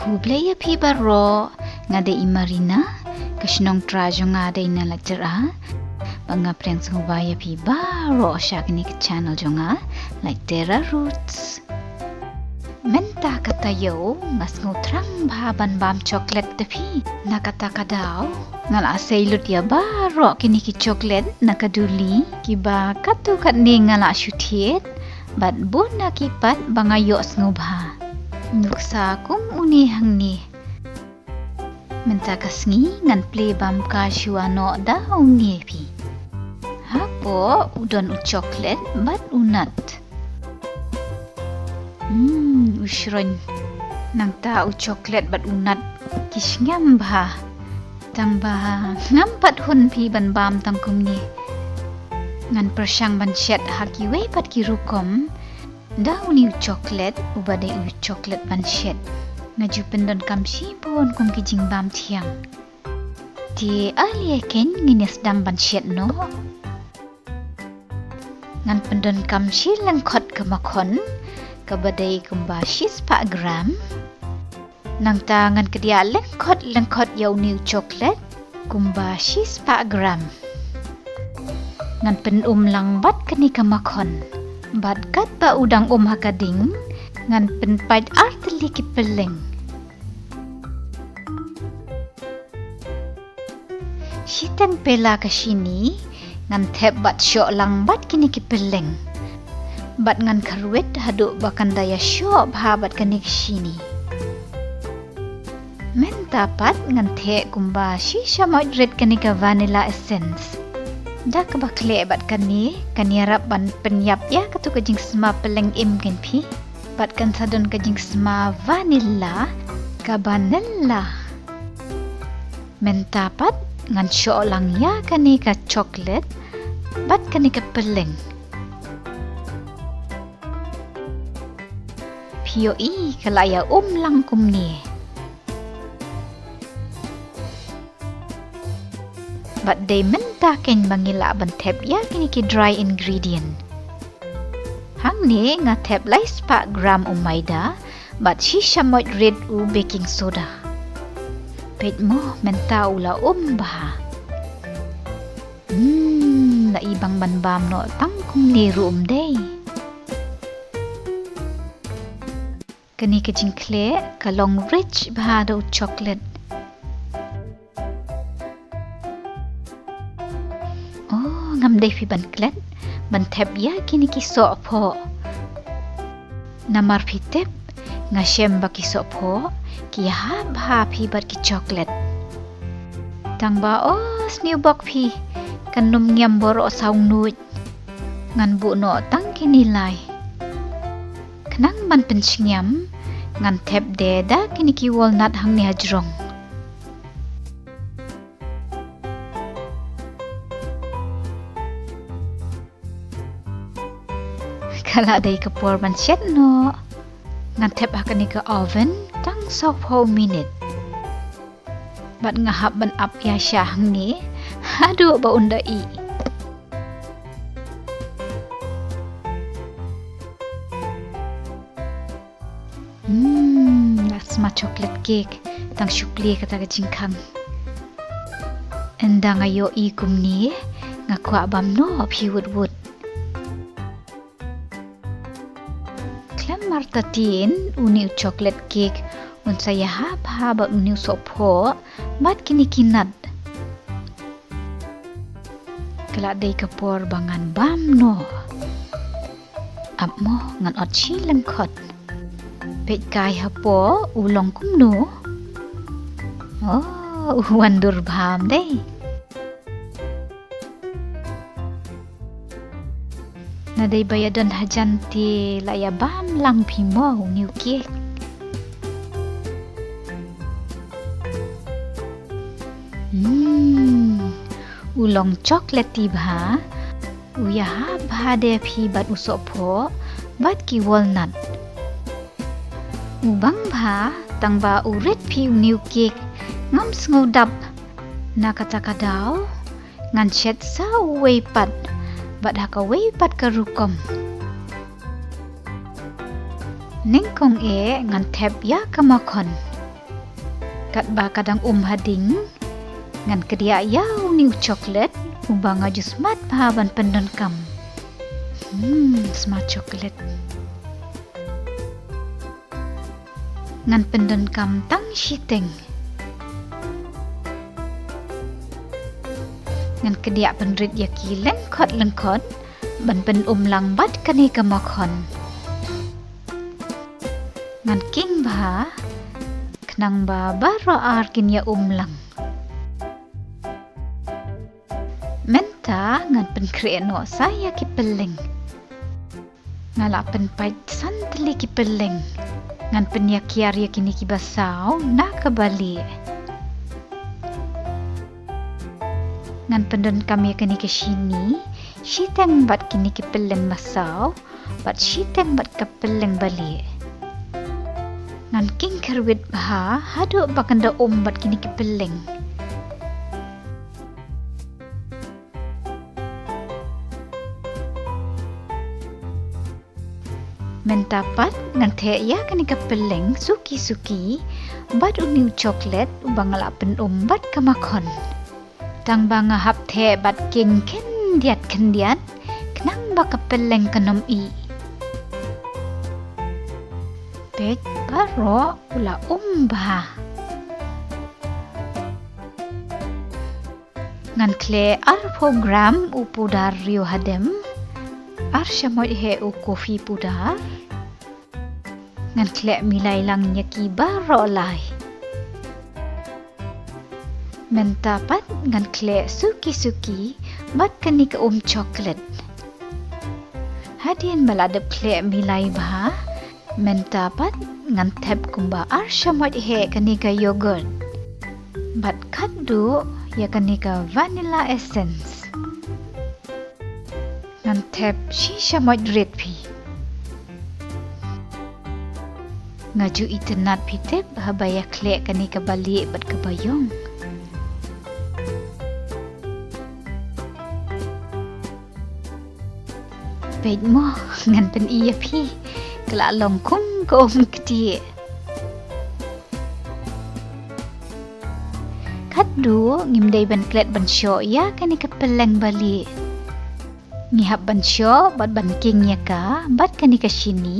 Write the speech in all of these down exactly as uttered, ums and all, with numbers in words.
Khublei ïa phi baroh, nga dei i Marina, ka shnong trai jong nga dei na Laitera. Bad nga pdiang sngewbha ïa phi baroh sha kane ka channel jong nga, Laitera Roots. Mynta ka taïew nga sngew thrang bha ban bam chocolate da phi. Na kata ka daw nga la sei lut ïa baroh kine ki chocolate na ka duli, kiba katto katne nga la shu thied, bad bun na ki pat ba nga ïohsngew bha. Nuksa kum une hangne. Mynta ka sngi ngan plie bam cashew noh da une phi. Hapoh u don u chocolate bad u nut. Hmm, u shroin. Nangta u chocolate bad u nut ki sngem bha. Tang ba ngam pat hun phi ban bam tang kumne. Ngan pyrshang ban shet ha kiwei pat ki rukom. Da une u chocolate, uba dei u chocolate ban shet. Nga ju pyndonkam shibun kum ki jingbam thiang. Te ale ken ngin ïa sdang ban shet noh. Ngan pyndonkam shi lyngkhot ka makhon, kaba dei kumba shispah gram. Nangta ngan kdiah lyngkhot lyngkhot ïa une u chocolate, kumba shispah gram. Ngan pynum lang bad kane ka makhon. Bad katba u dang um ha ka ding, ngan pynpait artylli ki pylleng. Shiteng pela ka shini, ngan thep bad shoh lang bad kine ki pylleng. Bad ngan kyrwit haduh ba kan da ïa shoh bha bad kane ka shini. Mynta pat ngan theh kumba shi shamoit rit kane ka vanilla essence. Da kaba khleh bad kane, kan ïarap ban pynïap ïa kato ka jingsma pylleng im kein phi. Bad kan sa don ka jingsma vanilla, ka vanilla. Mynta pat ngan shoh lang ïa kane ka chocolate bad kane ka pylleng. Phi ïohi ka la ïa um lang kumne. Bad dei mynta kein ba ngi lah ban thep ïa kine ki dry ingredient. Hangne nga thep lai spah gram u maida, bad shi shamoit rit u baking soda. Peit mo, mynta u la um bha. Hmm, la i bang ban bam noh tang kumne ruh um dei. Kane ka jingkhleh ka long rich bha da u chocolate. Oh, ngam dei phi ban klet, ban thep ïa kine ki sohphoh. Namar phi tip, nga shem ba ki sohphoh ki ïahap bha phi bad ki chocolate. Tang ba oh sniew bok phi, kan nym ngiam baroh saw ngut. Ngan buh noh tang kine lai. Khnang ban pynshngiam, ngan thep de da kine ki walnut hangne hajrong. Ka la dei ka por ban shet noh. Ngan thep ha kane ka oven tang sawphew minit. Bad nga hap ban ap ïa sha hangne haduh ba un da ih. Hmm, la sma chocolate cake, tang shu plie kata ka jingkhang. Ynda nga ïohi kumne, nga kwah bam noh phi wut wut. Khlem artatien, une u chocolate cake un sa ïahap bha bad une u sohphoh bad kine ki nut. Ka la dei ka por ba ngan bam noh. Ap mo, ngan ot shi lyngkhot. Peit kai hapoh u long kumno. Oh, u wan dur bha ym dei. Na dei ba ïa don hajan te la ïa bam lang phi mo une u cake. Hmm, u long chocolatey bha. U ïahap bha de phi bad u sohphoh bad ki walnut. U bang bha, tang ba u rit phi une u cake. Ngam sngewdap. Na kata ka daw, ngan shet sa uwei pat bad ha kawei pat ka rukom. Nyngkong eh ngan thep ïa ka makhon. Katba ka dang um ha ding, ngan kdiah ïa une u chocolate uba nga ju smat bha ban pyndonkam. Hmm, sma chocolate. Ngan pyndonkam tang shiteng. Ngan kdiah pynrit ïa ki lyngkhot lyngkhot ban pynum lang bad kane ka makhon. Ngan king bha khnang ba baroh ar kin ïa um lang. Mynta ngan pynkhreh noh sa ïa ki pylleng. Nga la pynpait san tylli ki pylleng. Ngan pynïakiar ïa kine kiba saw na kaba lieh. Ngan pyndonkam ïa kane ka shini shiteng bad kine ki pylleng ba saw bad shiteng bad ka pylleng ba lieh. Ngan king kyrwit bha haduh ba kan da um bad kine ki pylleng. Mynta pat ngan theh ïa kane ka pylleng suki suki bad une u chocolate uba nga la pynum bad ka makhon. Tang ba nga hap theh bad king khyndiat khyndiat khnang ba ka pylleng kan ym ih. Peit baroh u la um bha. Ngan khleh arphew gram u pudar riew hadem, ar shamoit heh u coffee pudar. Ngan khleh milai lang ïa ki baroh lai. Mynta pat ngan khleh suki suki bad kane ka um chocolate. Hadien ba la dep khleh milai bha, mynta pat ngan thep kumba ar shamoit heh kane ka yogurt. Bad khatduh ïa kane ka vanilla essence. Ngan thep shi shamoit rit phi. Nga ju itynnad phi tip haba ïa khleh kane kaba lieh bad kaba ïong. Peit mo, ngan pyni ïa phi. Ka la long kum ka um ktieh. Khatduh ngim dei ban klet ban shoh ïa kane ka pylleng ba lieh. Ngi hap ban shoh bad ban king ïa ka bad kane ka shini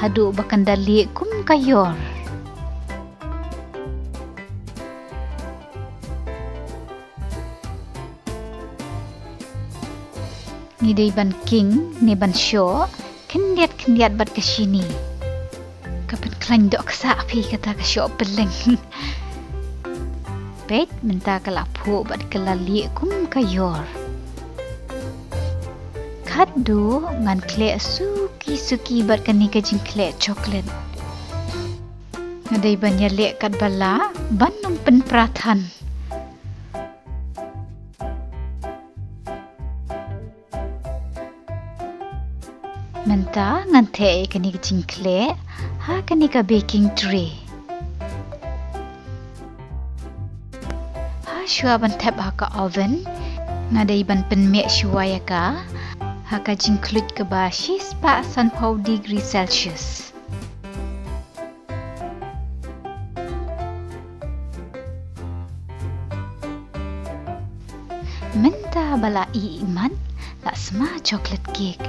haduh ba kan da lieh kum ka ïor. Ngi dei ban king ne ban shoh khyndiat khyndiat bad ka shini. Ka pynkhlaiñ doh ksah phi kata ka shoh pylleng. Peit mynta ka la phuh bad ka la lieh kum ka ïor. Khatduh ngan khleh suki suki bad kane ka jingkhleh chocolate. Nga dei ban ïaleh katba lah ban ym pynpra than. Mynta ngan theh ïa kane ka jingkhleh ha kane ka baking tray. Ha shuwa ban thep ha ka oven, nga dei ban pynmih shuwa ïa ka ha ka jingkhluit kaba shispah sanphew degree Celsius. Mynta ba la ih imat, la sma chocolate cake.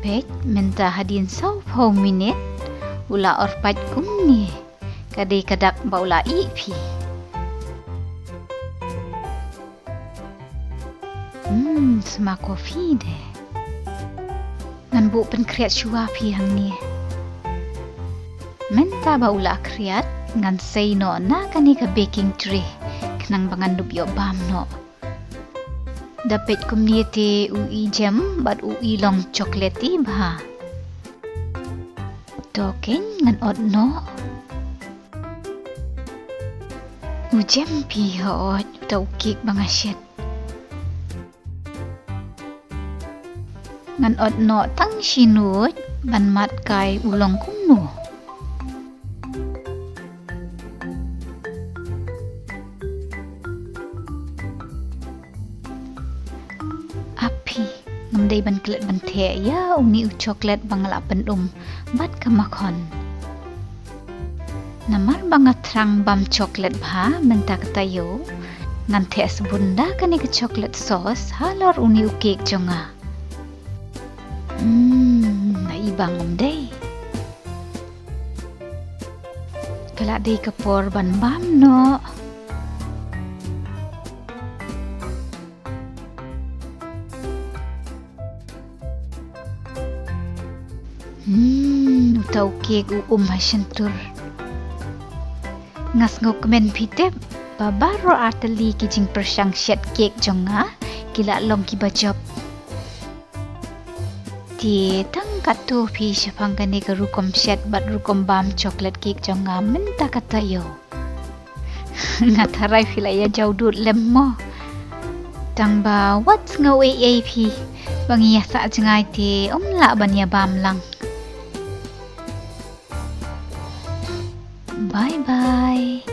Peit, mynta hadien sawphew minit u la orpait kumne. Ka dei ka dak ba u la ih phi. Hmm, sma coffee de. Ngan buh pynkhriat shuwa phi hangne. Mynta ba u la khriat, ngan sei noh na kane ka baking tray khnang ba ngan dup ïoh bam noh. Da peit kumne te u i jem bad u i long chocolate bha. To keiñ ngan ot noh. U jem phi hooid, uta u cake ba nga shet. Ngan ot noh tang shi nud ban mad kai u long kumno. Aphi, ngam dei ban klet ban theh ïa une u chocolate ba nga la pynum bad ka makhon. Namar ba nga thrang bam chocolate bha mynta ka taïew, ngan theh sbun da kane ka chocolate sauce halor une u cake jong nga. Hmm, na i bang um dei. Ka la dei ka por ban bam noh. Hmm, uta u cake u um ha shyntur. Nga sngewkmen phi tip ba baroh artylli ki jingpyrshang shet cake jong nga ki la long kiba jop. Te tang katto phi shaphang kane ka rukom shet bad rukom bam chocolate cake jong nga mynta ka taïew. Nga tharai phi la ïa jaw dud lem mo. Tang ba wat sngew ei ei phi ba ngi ïa sah jngai te ym lah ban ïa bam lang. Bye bye.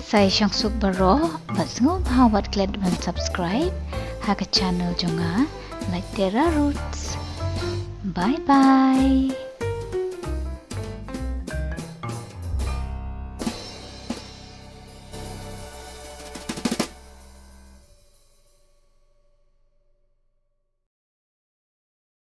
Sa ïa shong suk baroh bad sngewbha wat klet ban subscribe ha ka channel jong nga, Laitera Roots. Bye bye.